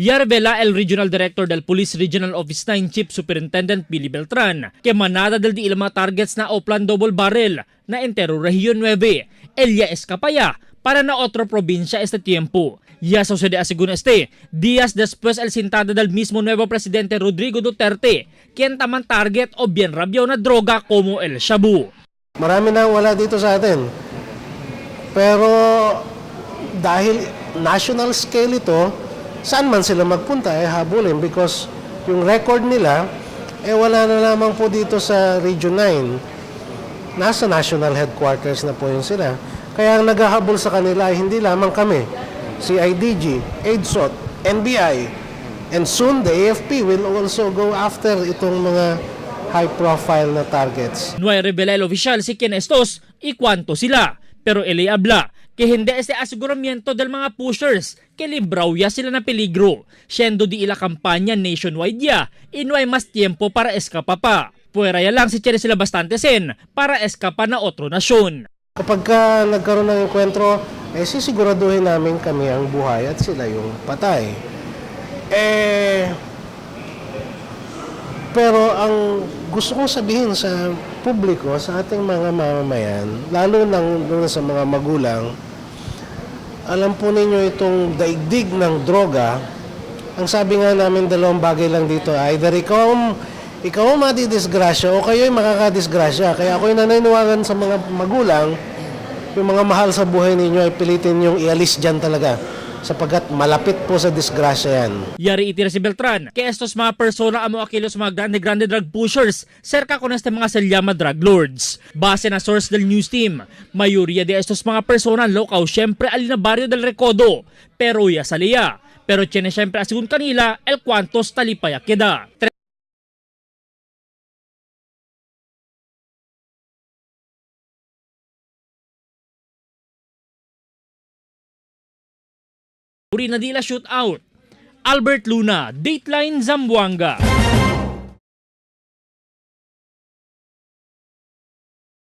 Ya revela el Regional Director del Police Regional Office 9 Chief Superintendent Billy Beltran que manada del di ilma targets na Oplan Double Barrel na entero Rehiyon 9. Elia escapaya para na otro provincia este tiempo. Ya sucede a según este, días después el sintada del mismo nuevo presidente Rodrigo Duterte, quien taman target o bien rabio na droga como el shabu. Marami na wala dito sa atin. Pero dahil national scale ito, saan man sila magpunta eh habulin because yung record nila eh wala na lamang po dito sa Region 9. Nasa national headquarters na po yun sila. Kaya ang naghahabol sa kanila ay hindi lamang kami, CIDG, AIDSOT, NBI, and soon the AFP will also go after itong mga high profile na targets. No hay revela el oficial si quien estos y cuánto sila. Pero ele habla que hindi este aseguramiento del mga pushers que libraw ya sila na peligro. Siendo di ila kampanya nationwide ya, y no hay más tiempo para escapa pa. Puwera ya lang si chere sila bastante sen para escapa na otro nasyon. Kapag ka nagkaroon ng enkwentro, eh sisiguraduhin namin kami ang buhay at sila yung patay. Eh, pero ang gusto kong sabihin sa publiko, sa ating mga mamamayan, lalo nang doon sa mga magulang, alam po ninyo itong daigdig ng droga, ang sabi nga namin dalawang bagay lang dito, either ikaw ang madidisgrasya o kayo'y makakadisgrasya. Kaya ako'y naniniwagan sa mga magulang, yung mga mahal sa buhay ninyo ay pilitin yung ialis dyan talaga sapagkat malapit po sa disgrasya yan. Yari itira si Beltran, que estos mga persona amo akilos mga grande-grande drug pushers cerca con este mga selyama drug lords. Base na source del news team, mayoría de estos mga persona lokaw siyempre alina barrio del Recodo, pero ya salía. Pero tiene siyempre asegun kanila el cuantos talipaya queda. Uri na dila shootout. Albert Luna, Dateline Zamboanga.